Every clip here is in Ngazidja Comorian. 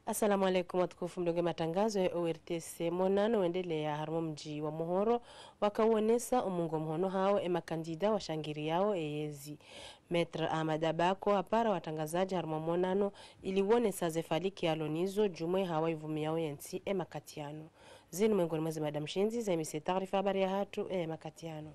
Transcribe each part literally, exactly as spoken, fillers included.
Assalamu alaikum, watukufu mdungao matangazo ya O R T C. Monano wendeleya harumwa mdji wa Mohoro, wakawonesa omungo mhono hawo emakandida washangiriyao eyezi. Maître Ahmad Abako hapara watrangazadji harumwa monano ili wonesa zefaliki yalo nizo djumwe hawa ivumiyao yentsi emakati yanu. Zinu mwengoni mwa zemada mshindzi zayimise taarifa habari yahatru emakati yanu.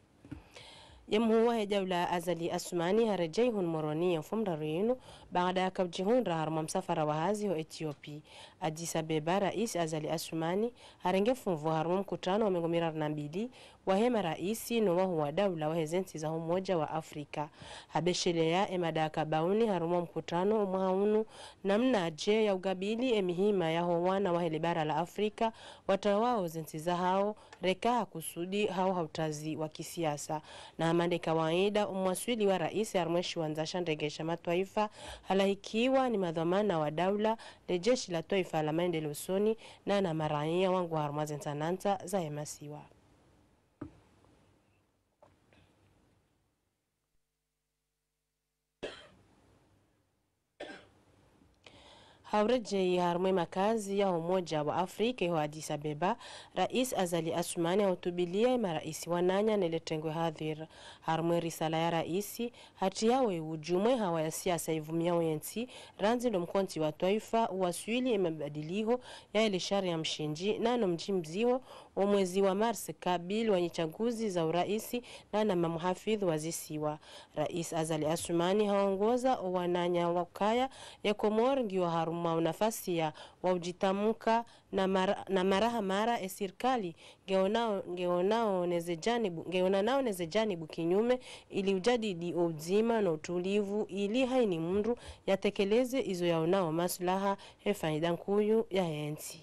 Ye mhuu wahe daula Azali Assoumani haredjeyi hunu Moroni ye mfumoraru yinu, baada yaka udjihundra harumwa msafara wa hazi ho Ethiopie. Addis Abeba, raisi Azali Assoumani harenge funvu harumwa mkutano wa mengo miraru na mbili wahe maraisi no wahuu wa daula wahe zentsi za Umoja wa Afrika. Habesheleya emada yaka bauni harumwa mkutano omwaha unu, namnadje ya ugabili emihima yaho wana wahe lebara la Afrika, watawao zentsi zahao, reka ha kusudi hau ha utazi wa kisiasa. Na hama nde kawaida, omwaswili wa raisi harumwa eshiwandza sha ndege sha matwaifa halahikiwa ni madhwamana wa daula, lejeshi la twaifa la maendeleo usoni, na na maraiya wangu harumwa zentsanantsa zahe masiwa. Ha uredjeyi harumwa emakazi yaho Umoja wa Afrika iho Addis Abeba, raisi Azali Assoumani hahutubiliya emaraisi wananya ne letrengwe hadhir. Harumwa erisala ya raisi, hatriya wewu djumwe hawa ya siasa ivumiyao yentsi, randzi ndo mkontsi wa twaifa uwaswili emabadiliho yahe lesharia mshindzi, na no mdjimziho wo mwezi wa mars kabili wa nyitsaguzi za uraisi, na na mamuhafidhu wa zisiwa. Raisi Azali Assoumani haongoza owananya wa ukaya ye Komori ngiyo harumwa unafasiya wa udjitamuka na mara, na mara ha mara esirikali ngeyonao, ngeyonao ne zejanibu, ngeyonanao ne zejanibu kinyume ili ujadidi oudzima no utulivu ili hayina mndru yatekeleze izo yaonao maslaha he faida nkuu yahe ntsi.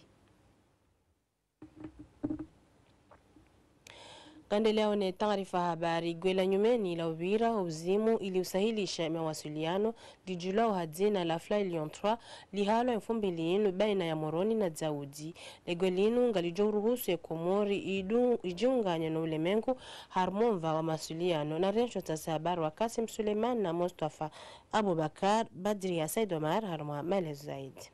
Ngandeleyao ne taarifa habari, gwe la nyumeni la uvira uzimu ili usahilisha mawasiliano lidjulwao ha dzina la Fly Lion trois lihalwa emfumbili yinu baina ya Moroni na Dzaoudzi. Legwe linu ngalidjo uruhusu ye Komori idu, idjiunganye no ulemengu harumwa omva wa mawasiliano. Na rensho tasi habari wa Kasim Suleiman na Mustafa Abubakar, Badria Said Omar harumwa maelezo zaidi.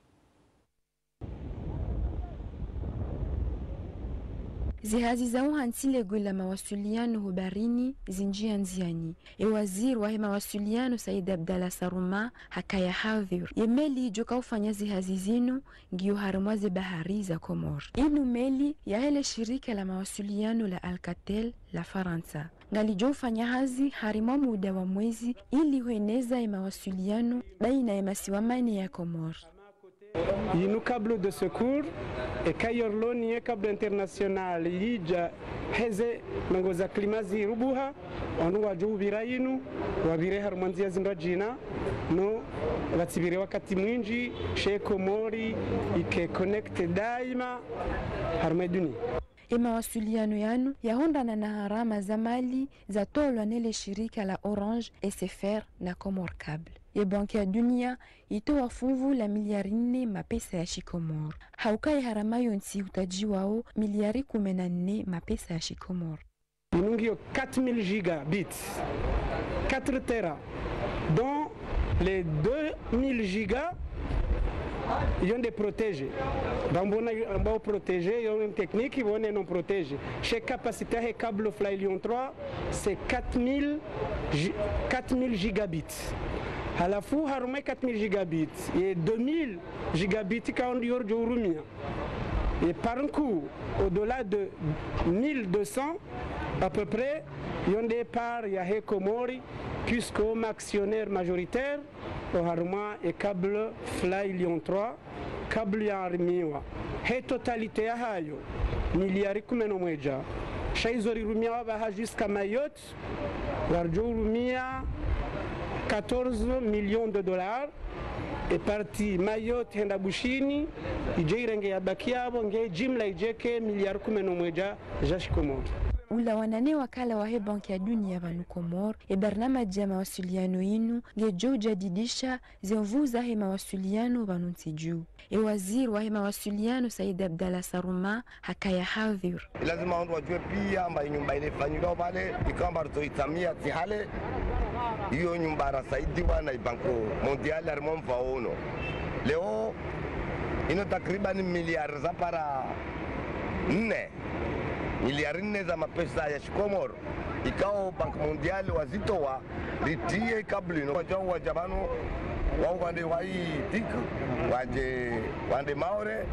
Zihazi za uhantsi legwe la mawasiliano ho baharini zindjiya ndziani. E waziri wahe mawasiliano Said Abdallah Sarouma hakaya hadhir. Ye meli idjoka ufanya zihazi zinu ngiyo harumwa ze bahari za Komori. Inu meli yahe le shirika la mawasiliano la Alcatel la Farantsa. Ngalidjo ufanya hazi harumwa muda wa mwezi ili hweneza ye mawasiliano baina ye masiwa mane ya Komori. Yinu câble de secours, eka yo rilo ni ye câble international yidja heze ndrongoo za climat zirubuha, wandru wadjo uvira yinu, wavire harumwa ndziya zindrwadjina, no pvatsivire wakati mwindji, she Komori ike connecté daima harumwa e dunia. E mawasiliano yanu yahundrana na harama za mali zatolwa ne le shirika la Orange, S F R na Comores Câbles. Ye Banki ya Dunia itowa funvu la miliari nne mapesa ya shikomori. Hauka ye harama yontsi hutadjiwao miliari kume na nne mapesa ya shikomori. Yinu ngiyo quatre mille gigabits, quatre tera, dont les deux mille giga yo nde protégé. Pvamwe na, pvamwe protégé, yo technique, pvamwe non protégé. She capacité yahe câble Fly Lion trois, c'est quatre mille gi-, quatre mille gigabits. Halafu harumwa quatre mille gigabits, ye deux mille gigabits kaondo yo ridjo urumia. Ye part nkuu, au-delà de mille deux cents à peu près, yo nde part yahe Komori, puisque hama actionnaire majoritaire oharumwa e câble Fly Lion trois, câble ya armiwa. He totalité yahayo, miliari kume na mwedja. Sha izo rirumia wapvaha jusqu'à Mayotte, ngaridjo urumia quatorze millions de dollars. E partie Mayotte hwenda Bushini, idje irenge yabaki yapvo, nge jimla idje ke miliari kume na mwedja za shikomori. Ulawana ne wakala wahe Banki ya Dunia pvanu Komori, e barnamaji ya mawasiliano yinu ngedjo ujadidisha ze nvu zahe mawasiliano pvanu ntsi dju. E waziri wahe mawasiliano Said Abdallah Sarouma hakaya hadhir. Lazima wandru wadjuwe pia amba inyumba ile ifanyilwa pvale, ikao amba ritso itsamia tsi hale, iyo nyumba rasaidiwa na i Banque Mondiale harumwa omva unu. Leo, Inu takriban miliari za para nne, miliari nne za mapesa ya shikomoro, ikao Banque Mondiale wazitowa, ritiye ikablu inu. Wadjau wadja pvanu, wao wande wa i tik, wadje, wande Maore,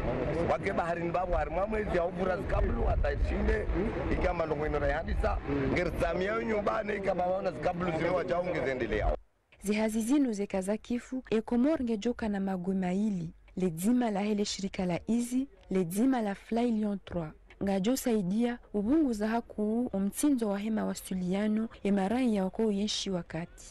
wake baharini pvapvo harimwa mwezi ya uvura zikablu, hata ishinde, ikamba ndrongoo inu raihadisa, ngeri tsamia yo nyumba, ne ikamba waona zikablu zile wadjau ngezendeleyao. Zihazi zinu zeka zakifu, e Komori ngedjoka na magwe mayili, le dzima lahe le shirika la Easy, le dzima la Fly Lyon trois. Ngadjosaidia upvunguza hakuu omtsindzo wahe mawasiliano ye maraya wako uyenshi wakati.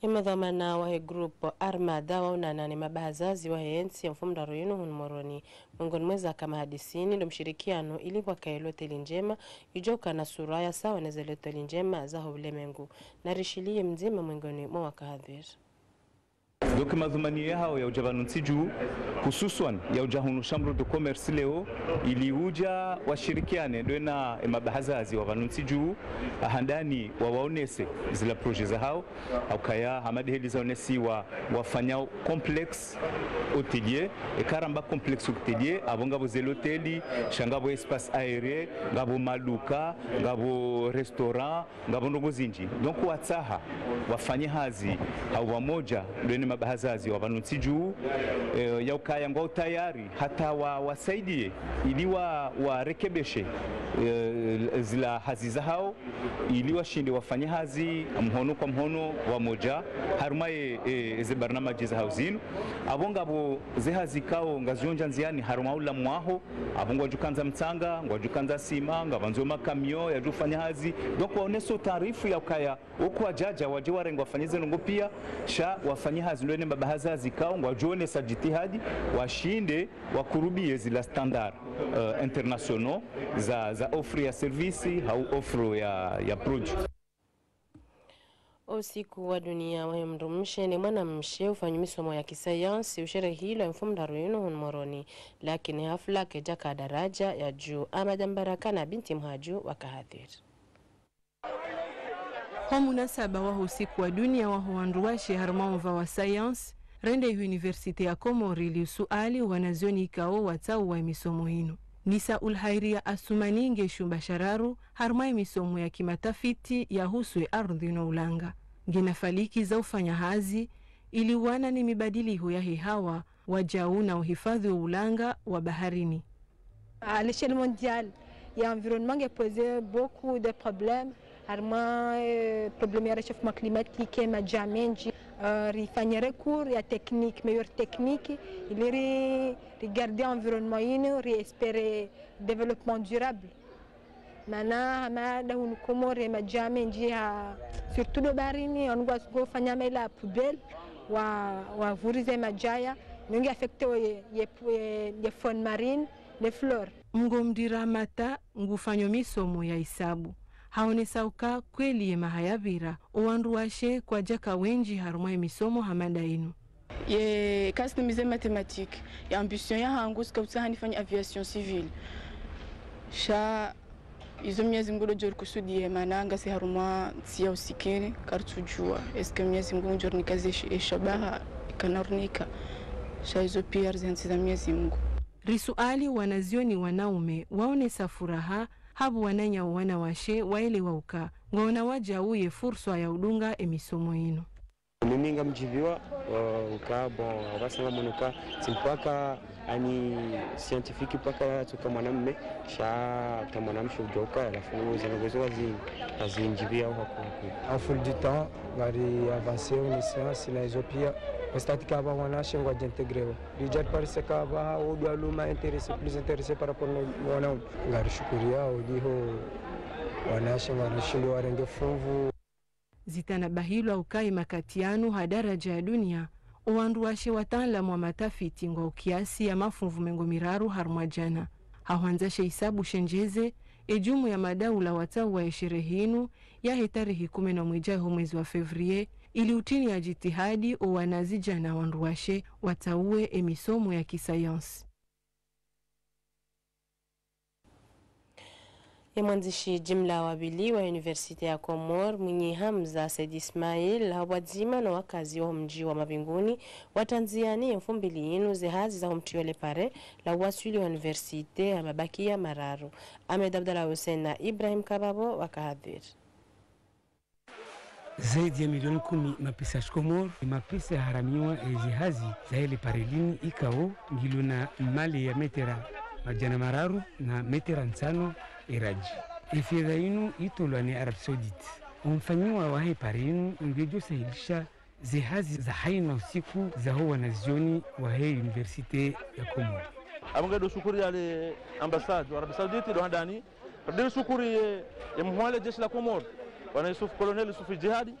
Ye madhwamana wahe groupe Armada waonana ne mabahazazi wahe yentsi ye mfumoraru yinu hunu Moroni. Mwengoni mwa eza ka mahadisini ndo mshirikiano ili pvwakaye loteli ndjema idjoka na sura ya sawa ne ze loteli ndjema zaho ulemengu. Narishiliye mdzima mwengoni mwa wakahadhwiri. Donc madhumuni yahao ya udja pvanu ntsi dju, hususwan ya udja hunu Chambre de Commerce leo, ili udja washirikiane ndo na e mabahazazi wa pvanu ntsi dju, ahandani wawaonese zila projet zahao, haukaya hama de heli zaonesiwa wafanyao complexe hôtelier, eka ramba complexe hôtelier, apvo ngapvo ze loteli, sha ngapvo espace aéré, ngapvo maduka, ngapvo restaurant, ngapvo ndrongoo zindji. Donc watsaha wafanye hazi ha upvamoja ndo ne mabahazazi wa pvanu ntsi dju, eh, ya ukaya ngwao tayari hata wa, wasaidie ili wa, warekebeshe, eh, zila hazi zahao, ili washinde wafanye hazi mhono kwa mhono pvamoja, harumwa ye, e, ze barnamaji zahao zinu. Apvo ngapvo ze hazi ikao ngazionja ndziani harumwa ula mwaho, apvo ngwadjukandza mtsanga, ngwadjukandza sima, ngapvandzo makamiyo yadjufanya hazi. Donc waonese utaarifu ya ukaya oko wadjadja wadje warenge wafanye ze ndrongoo pia, sha wafanye hazi ndo ne mabahazazi ikao ngwadjoonesa jitihadi, washinde wakurubie zila standard, euh, internationaux za, za offre ya service hau offre ya, ya produit. Usiku wa dunia wahe mdrumshe ne mwanamshe ufanya misomo ya kisayansi usherehilwa ye mfumoraru yinu hunu Moroni, lakini hafla kayidjaka daraja ya dju. Ahmada Mbaraka na Binti Mhadju wakahadhwiri. Ho munasaba waho usiku wa dunia waho wandruwashe harumwa omva wa sayansi, rende université ya Komori ili usuali wanazioni ikao watsauwa emisomo inu. Nisaul Hairiya Asumani nge shumba sha raru harumwa emisomo ya kimatafiti yahusu e ardhwi no ulanga. Ngena faliki za ufanya hazi ili uwana ne mibadiliho yahe hawa, wadjau na uhifadhwi wo ulanga wa baharini. À l'échelle mondiale, ya environnement nge pose beaucoup de problèmes. Harumwa, euh, problème ya réchauffement climatique, madja mendji, euh, rifanye recours ya technique, meilleure technique, ili ri, ri garde environnement inu, ri espérer développement durable. Mana hama da hunu Komori madja mendji ha, surtout ndo baharini, wandru ngwafanya maila poubelle, wa, wavurize madjaya, nungi affecté ye, ye, ye, ye faune marine, ne flore. Mngo mdri Ramata ngufanyo misomo ya hisabu. Haonesa uka kweli ye maha yapvira, owandruwashe kwadjaka wendji harumwa emisomo hama da inu. Ye, kasi nimize mathématiques, ye ambition yahangu sika utsaha nifanye aviation civile. Sha izo Mwenyezi Mungu ndo djo rikusudiye, mana ngasi harumwa ntsi ya usikini, karitsudjua est-ce que Mwenyezi Mungu ngudjo rinika ze shi, e shabaha ikana rinika. Sha izo pia rizihantsi za Mwenyezi Mungu. Risuali wanazioni wanaume waonesa furaha, hapvo wananya wanawashe waelewa uka ngwaona wadjau ye furswa ya udunga emisomo inu. Mimi ngamdjiviwa, euh, uka, bon, apvasa ngamono uka tsi mpaka ani scientifique mpaka tsoka mwanamme, sha hata mwanamshe udjoka, halafu zana kwezo kazi, kazindjivia uhaku. Au fil du temps, ngari avancer une science na izo pia, constater ka apvaha wanawashe ngwadji intégrer wo. Déjà parce que apvaha wo ndo waluma intéressé, plus intéressé par rapport no wanaume. Ngarishukuriya wo ndiho wanawashe ngarishindo warenge funvu. Zitanabahilwa uka ye makati yanu ha daraja ya dunia, owandruwashe wataalamu wa matafiti ngwao kiasi ya mafunvu mengo miraru harumwa djana. Ha hwandza she hisabu shendjeze, edjumla ya madaula watsauwa ye sherehe inu yahe tarehi kume na mwedja yaho mwezi wa février, ili utiniya jitihadi owanazidjana wandruwashe watsauwe emisomo ya kisayansi. Ye mwandzishi jimla wa pvili wa Université ya Comores, Mwinyi Hamza Said Ismail, ha pvwadzima no wakazi wa mdji wa Mavinguni, watrandziani ye mfumbili yinu ze hazi za humtriyo le pare la uwaswili wa université ha mabakiya mararu. Ahmed Abdallah Hussein na Ibrahim Kababo wakahadhwiri. Zaidi ya milioni kumi mapesa ya shikomori, mapesa yaharamiwa ezi hazi za ele pare lini ikao ngilo na male ya metera madjana mararu na metera ntsano eraji. Efedha inu itolwa ne Arabie Saoudite. Omfanyiwa wahe pare inu ngedjo sahilisha ze hazi za haina usiku zaho wanazioni wahe Université ya Komori. Apvo ngedo shukuri yale ambassade wa Arabie Saoudite ndo handani. Ridiri shukuri ye, ye mhuu wa le jeshi la Komori, bwana Yusuf, Colonel Yusuf Jihadi,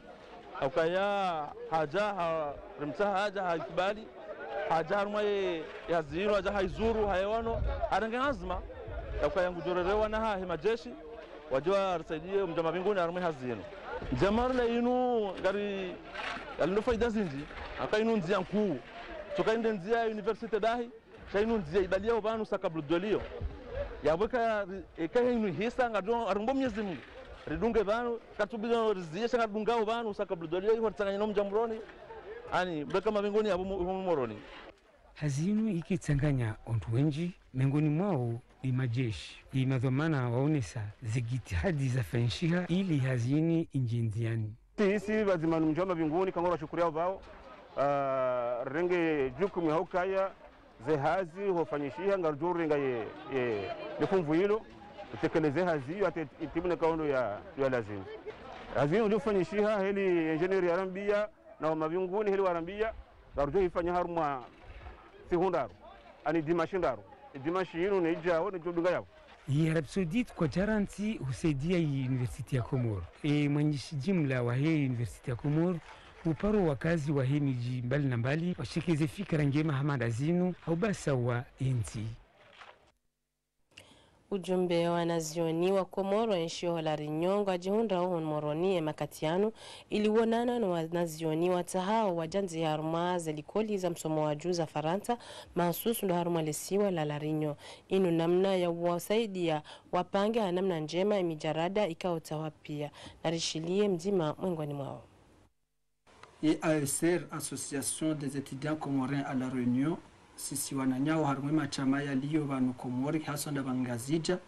ha ukaya hadja, ha, rimtsaha hadja, haikubali, hadja harumwa ye, ye hazi inu, hadja haizuru, haye wano, harenge anzma, ha ukaya ngudjo rere wana hahe majeshi, wadje warisaidiye mdji wa Mavinguni harumwa ye hazi inu. Ndjamari la inu, ngari, yalina faida zindji, haka inu ndziya nkuu, tsuka inde ndziya ya université dahi, sha inu ndziya ibaliya opvanu saka bludolio. Yapvo eka ri-, eka inu hisa ngadjo, harumwa Mwenyezi Mungu. Ridunge pvanu, katsubido riziye sha ngadunga opvanu saka bludolio, iho ritsanganya no mdji wa Moroni. Ani, mbeka Mavinguni yapvo mu-, mu-, Moroni. Hazi inu ikitsanganya wandru wendji, mengoni mwawo ni majeshi, ni madhwamana waonesa ze jitihadi zafanyishiha ili hazi inu indjie ndziani. Sisi pvadzima no mdji wa Mavinguni, kangorwa shukuri yapvo pvao, ah, renge jukumu ya ukaya, ze hazi hofanyishiha, ngarudjo urenga ye, ye, le funvu ilo, utekeleze hazi iyo hata itimu ne kaondo ya, ya lazimu. Hazi iyo ufanyishiha, heli ingénieur yarambiya, na wa Mavinguni heli warambiya, ngarudjo hifanya harumwa siku ndraru, ani dimanche ndraru. Dimanche inu ne idjao, ne djo dunga yapvo. Ye Arabie Saoudite kwadjaranti husaidia ye Université ya Komori. E mwandzishi jimla wahe Université ya Komori, uparo wakazi wahe midji mbali na mbali, washekeze fikira ndjema hama nda zinu, ha ubasa wa entsi. Ujumbe wa wanazioni wa Komori waenshio ho La Réunion ngwadjihundrao hunu Moroni ye makati yanu, ili uonana no wanazioni watsahao wadjandzihe harumwa ze likoli za msomo wa juu za Farantsa, mahsusu ndo harumwa le siwa la La Réunion. Inu namna ya uwasaidia wapange ha namna ndjema ye mijarada ikao tsahwa pia. Narishiliye mdzima mwengoni mwao. Ye A E C R, Association des Étudiants Comoriens à La Réunion, sisi wananyao harumwa ye mashama yaliyo pvanu Komori, haswa nda pvanu Ngazidja,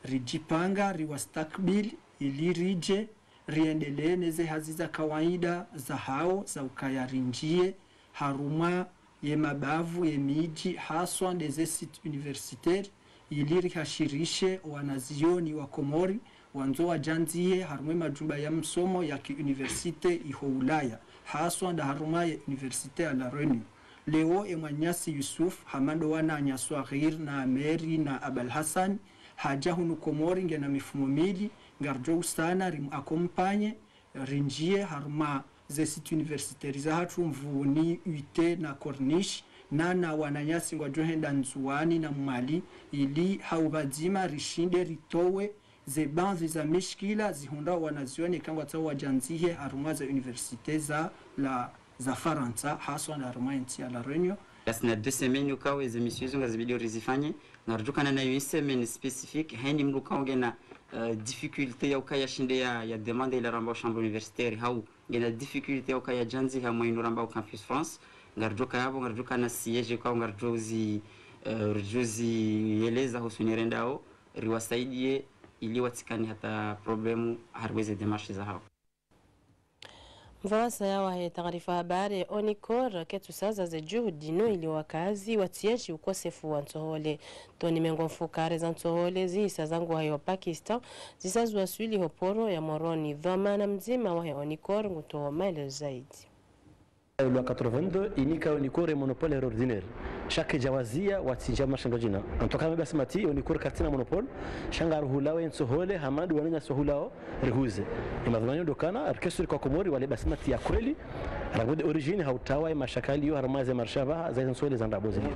ridjipanga, riwastakbili, ili ridje, riendelee ne ze hazi za kawaida, zahao, za ukaya rindjie, harumwa ye mabavu ye midji, haswa nde ze sites universitaires, ili rihashirishe wanazioni wa Komori, wandzo wadjandzihe harumwa ye majumba ya msomo ya ki université iho Ulaya, haswa nda harumwa ye université ya La Réunion. Leo e mwananyasi Yusuf, hama ndo wananya Swaghir na Ameri na Abal Hassan, hadja hunu Komori ngena mifumo mili, ngarudjo usana rimu accompagner, rindjie harumwa ze sites universitaires zahatru Mvuni, U T na Corniche, na na wananyasi ngwadjo henda Ndzuwani na Mwali, ili ha upvadzima rishinde ritowe ze baadhwi za mishkila zihundrao wanazioni eka ngwatsahao wadjandzihe harumwa ze université za la, za Farantsa, haswa nda harumwa ye ntsi ya La Réunion. Ngasina deux semaines ukao eze missions izo ngazibidi rizifanye, ngarudjo kana nayo une semaine spécifique, heni mndru ukao ngena, euh, difficulté ya ukaya yashinde ya, ya demander ile rambao chambre universitaire, hau ngena difficulté ya ukaya yadjandzihe harumwa inu rambao Campus France, ngarudjo kaya pvo, ngarudjo kana siège ukao ngarudjo zi, euh, rudjo zieleza husu nyi rendao, riwasaidie ili watsikane hata problème harumwa ze démarches zahao. Mvawasa ya wahe taarifa habari, Onicor ketsusaza ze juhudi no ili wakazi watsienshi ukosefu wa ntsohole. Toni mengo mfukare za ntsohole zihisa zangu hayo Pakistan, zisa ziwaswili ho poro ya Moroni. Dhwamana mdzima wahe Onicor ngutoa maelezo zaidi. Loi quatre-vingt-deux inika Onicor ye monopole ordinaire. Sha kedjawazia watsindja marché ndo djina. En tout cas, mi basi mati, Onicor kartsina monopole, sha ngaruhulao ye ntsohole, hama ndo wananyasi wahulao, rihuze. Ye madhumuni ndo kana, rikesuri kwa Komori, wale basi mati ya kweli, rangu de origine, ha utawa ye mashakali yo, harumwa ze marché pvaha, za ye ntsohole za ndrabo zili.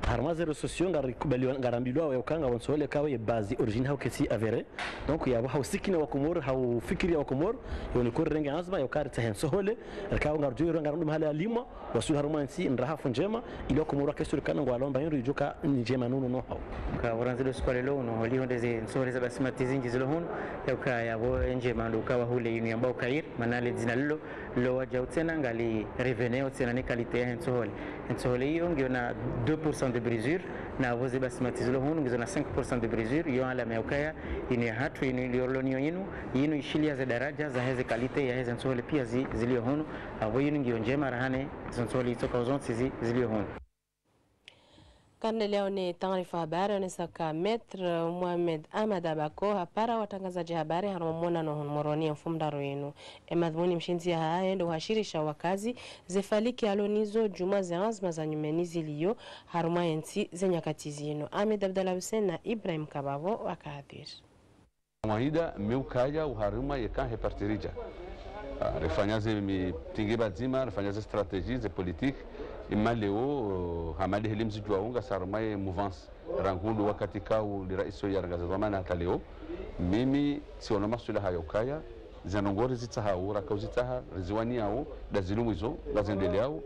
Harumwa ze réseaux sociaux ngarikubaliwa, ngarambilwa ya uka ngapvo ntsohole ikao ye base origine hayo kaitsi avérée. Donc yapvo hausikina Wakomori, haufikiri ya Wakomori, yo ni kuri renge anzma ya uka ritsahe ntsohole, ikao ngarudjo ironga ngarundru mahala yalimwa, wasuli harumwa ntsi, ndrahafu ndjema, ili Wakomori wakaisuli kana ngwalomba yinu idjoka ndjema nunu no hao. Ka pvo randzi lo siku wa leo unu, holiho nde ze ntsohole za basmati zinji zilo hunu, ya uka yapvo ndjema ndo uka wahule yinu yambwao Kaïr, mana le dzina lilo, lo wadjau tsena ngali revenir tsena ne qualité ya ntsohole. Ntsohole iyo ngiyo na deux pour cent de brisure, na pvo ze basmati zilo hunu ngizo na cinq pour cent de brisure, iyo alama ya ukaya, yinu ya hatru, yinu iliyo loniyo yinu, yinu ishiliya ze daraja, za heze qualité, ya heze ntsohole pia zi, ziliyo hunu, apvo yinu ngiyo ndjema rahana ze ntsohole itsoka zontsi zi, ziliyo hunu. Karne leo ne taarifa habari, onesa ka Maître Mohamed Ahmad Abako hapara watrangazadji habari harumwa monano hunu Moroni ye mfumoraru yinu. Ye madhumuni mshindzi yahahe ndo uhashirisha wakazi ze faliki yalo nizo djuu mwa ze anzma za nyumeni ziliyo harumwa ye ntsi ze nyakati zinu. Ahmed Abdallah Hussein na Ibrahim Kabavo wakahadhwiri. Kawaida, mi ukaya oharumwa ye ka he parti ridja. Ah, rifanya ze mitingi pvadzima, rifanya ze stratégie, ze politique. Ima leo, oh, hama de heli mzidjuwao ngasi harumwa ye mouvance. Rangu ndo wakati ikao le raisi yarangaza dhwamana hata leo. Mimi, tsiono masuala hayo ukaya, ze ndrongoo rizitsahao, raka uzitsaha, riziwaniyao, nda zilumwizo, nda zendeleao,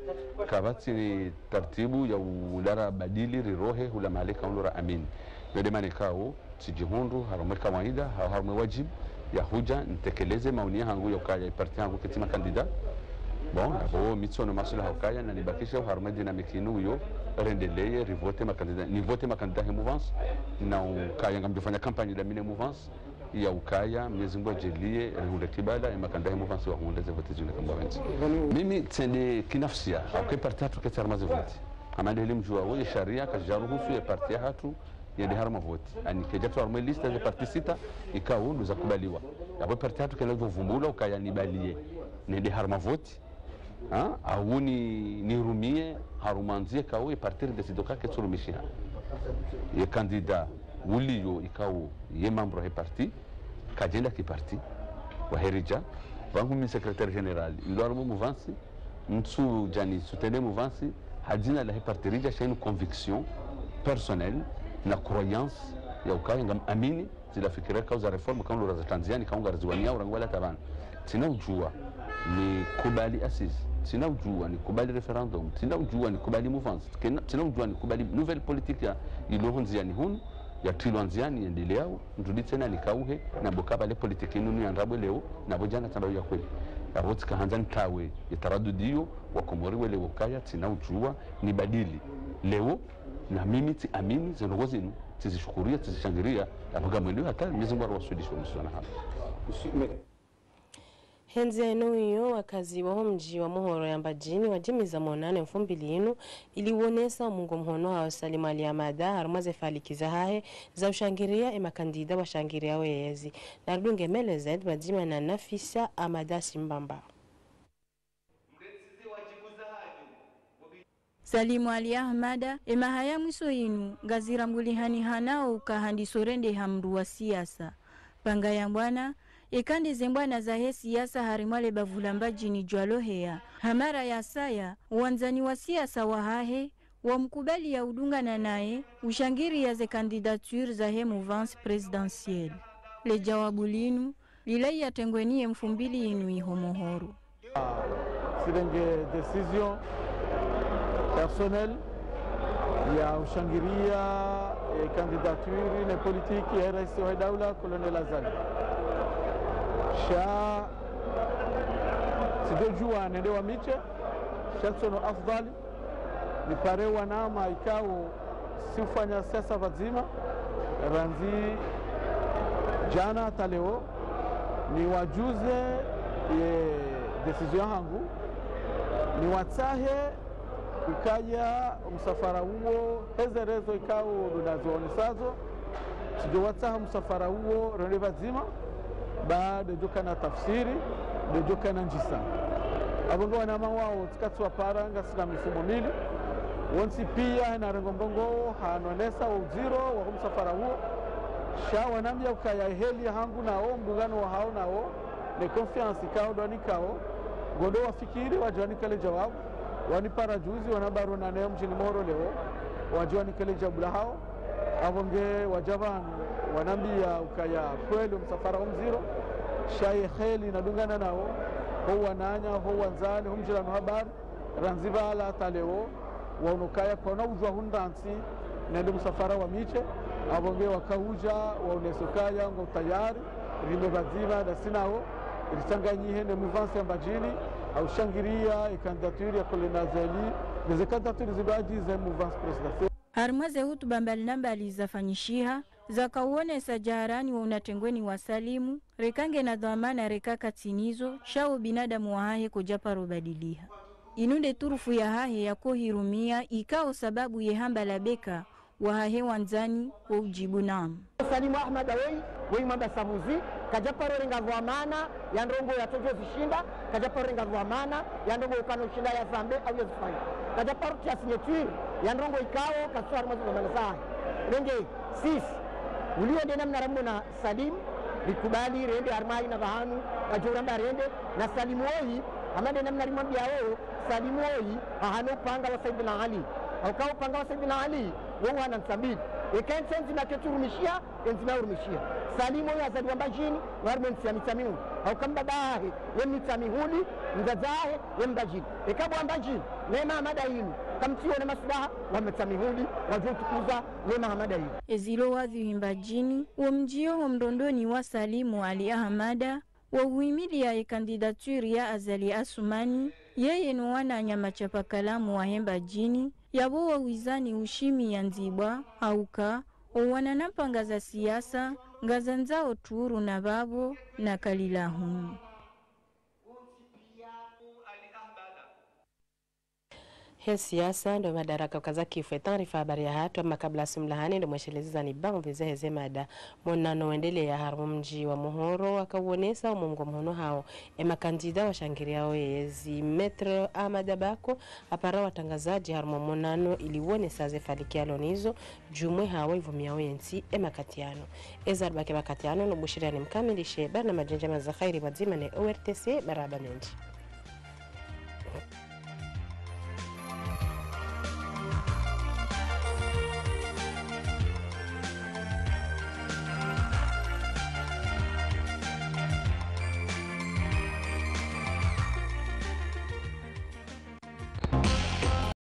kapvatsi ni taratibu ya ulara badili rirohe hula mahala ikao ndo raamini. Yo de mana ikao, tsidjihundru, harumwa ye kawaida, ha-, harumwa ye wadjibu, ya hudja, nitekeleze maoni yahangu ya ukaya ye parti yahangu kaitsi makandida. Bon, apvo mi tsiono masuala ha ukaya, na nibakishe harumwa ye dynamique inu iyo, rendeleye, rivote makandida, nivote makandida he mouvance, na ukaya ngamdjofanya campagne nda mi ne mouvance, ya ukaya, Mwenyezi Mungu yadjaaliye, rihundre kibala, ye makandida he mouvance wahundre ze vote zinu kamba wendji. Mimi tsende kinafsia, ha uka ye parti yahatru kaitsi harumwa ze vote. Hama de heli mdjuwao, ye sharia kayidjaruhusu ye parti yahatru, yende harumwa vote. Yaani, kayidjatolwa harumwa liste ze parti sita, ikao ndo zakubaliwa. Yapvo parti yahatru kayina pvo vumbulwa, ukaya nibaliye, nende harumwa vote. Ha? Au ni, nirumiye harumwa ndzia ikao ye parti ridécide uka kaitsu rumishiha. Ye kandida uliyo ikao ye membre he parti, kadjenda ki parti, wahe ridja, pvangu mi secrétaire général, ndo harumwa ye mouvance, ntsudja nisoutenir ye mouvance, ha dzina lahe parti ridja, sha inu conviction personnelle na croyance ya ukaya ngamamini, zila fikira ikao za réforme, ikao ndo raza tanziani, ikao ngariziwaniyao, rangu wala tabana. Tsina udjuwa nikubali assises, tsina udjuwa nikubali référendum, tsina udjuwa nikubali mouvance, kena, tsina udjuwa nikubali nouvelle politique ya, ilo ho ndziani hunu, yatrilwa ndziani, yendeleao, ndrudi tsena nikauhe, na pvo kaba le politique inu ni ya ndrabo leo, na pvo djana tamba ya kweli. Apvo tsika handza nitawe, ye taradudi iyo, Wakomori welewe ukaya, tsina udjuwa, nibadili. Leo, na mimi tsiamini, ze ndrongoo zinu, tsizishukuriya, tsizishangiriya, apvo ngamwendo hata, Mwenyezi Mungu yaruwaswilishe mwisho na hapvo. He ndzia inu iyo, wakazi waho mdji wa Mohoro ya Mbadjini wadjimiza monano ye mfumbili inu ili wonesa umungo mhono hawo Salim Ali Ahmada harumwa ze faliki zahahe za ushangiriya ye makandida washangiriya weyezi. Narudunge Mele Zaid pvadzima na Nafisa Ahmada Simbamba. Salim Ali Ahmada, ye maha ya mwiso yinu, ngazirambulihanihanao uka handiso rendeha mndru wa siasa. Pvanga ya mbwana, yeka nde ze mbwana zahe siasa harimwa le bavu la Mbadjini djwaloheya. Ha mara ya saya, wandzani wa siasa wahahe, wamkubali ya udungana naye, ushangiriya ze candidature zahe mouvance présidentielle. Le djawabu linu, lilaya tengweni ye mfumbili yinu iho Mohoro. Tsirenge décision personnelle ya ushangiriya, eh, candidature ne politique ya raisi wa daula, Colonel Azali. Sha tsidodjuwa nende wa miche, sha tsono afdhali nipare wanama ikao si ufanya siasa pvadzima, randzi djana hata leo, niwadjuze ye décision yahangu, niwatsahe ukaya msafara uwo, heze raison ikao ndo nazionesazo, tsidjo watsaha msafara uwo rende pvadzima, ba ndedjo kana tafsiri, ndedjo kana ndjisa. Apvo ngo wanama wao tsikatsi wapara ngasina mifumo mili, wontsi pia na rengo mbongo hanonesa wo udziro waho msafara uwo, sha wanambia ukaya heli yahangu nao, mdungano wahao nao, ne confiance ikao ndo wanikao, ngondo wafikiri wadje wanikale djawabu, wanipara juzi, wanambia ronane mdjini Mohoro leo. Wadjuwa nikele djabu lahao, apvo nge wadja pvanu wanambia ukaya kweli omsafara omziro, sha ye kheri nadungana nao, ho wananya, ho wandzani, ho mdjirano habari, randzi pvala hata leo, waono ukaya kwana udjuwa hundra ntsi, nende msafara wa miche, apvo nge wakaudja, waonesa ukaya ngo tayari, rime pvadzima dasi nao, ritsanganyihe ne mouvance ya Mbadjini, ha ushangiria ye candidature ya Colonel Azali, ne ze candidature zibadji ze mouvance présidentielle. Harimwa ze hutuba mbali na mbali zafanyishiha, zakauonesa jaharani wo unatengweni wa Salimu, reka ngena dhwamana reka katsinazo, sha wo binadamu wahahe kodjaparo badiliha. Inu nde turufu yahahe yakohirumia ikao sababu ye hamba labeka, wahahe wandzani wo udjibu naam. Salimu Ahmada woyi, woyi mwamba sabuzi, kadjaparo renga dhwamana ya ndrongo yatsodjo zishinda, kadjaparo renga dhwamana ya ndrongo ukana ushinda yazambe au yazifanye. Kadjaparo tia signature ya ndrongo ikao katsu harimwa ze dhwamana zahe. Renge, sisi, uliwo nde namna ramwona Salimu, rikubali rende harimwa hayina pvahanu, kadjo uramba rende, na Salimu woyi, hama nde namna rimwambiao, Salimu woyi, hahana upanga wa Sayyidina Ali. Hauka upanga wa Sayyidina Ali, wo uhana ntsa mbili. Eka entsi ndzima ketsu urumishia, endzima urumishia. Salimu woyi hazaliwa Mbadjini, warimwe ntsi ya Mitsamihuli. Hauka mbaba hahe, ye Mitsamihuli, mdzadze hahe, ye Mbadjini. Eka bo wa Mbadjini, ne Mahamada inu, kamtsiona masubaha, wa Mitsamihuli, wadjo utukuza, ne Mahamada inu. Ezilo wadhihi Mbadjini, wo mdjio ho mndrondoni wa Salimu Ali Ahamada, wo uhimilia ye candidature ya Azali Assoumani, yeye no wananya machapa kalamu wahe Mbadjini, yapvo wo wizani ushimi ya ndzibwa, hauka, wo wana na mpanga za siasa, ngazandzao turu na pvapvo, na kalilahuni. He siasa ndo madaraka ukaza kifwe taarifa habari yahatru, ama kabla simlahani ndo mweshelezi zani baadhwi zahe ze mada. Monano wendelea harimwa mdji wa Mohoro wakauonesa umwongo mhono hawo e makandida washangiriao yezi. Maître Ahamada Bako hapara watrangazadji harimwa monano ili uonesa ze faliki yalo nazo, djumwe hawo ivumiao yentsi e makati yanu. Eza ribaki makati yanu no bushiriani mkamilishe, bana madjandja maza khairi pvwadzima ne O R T C, marahaba mendji.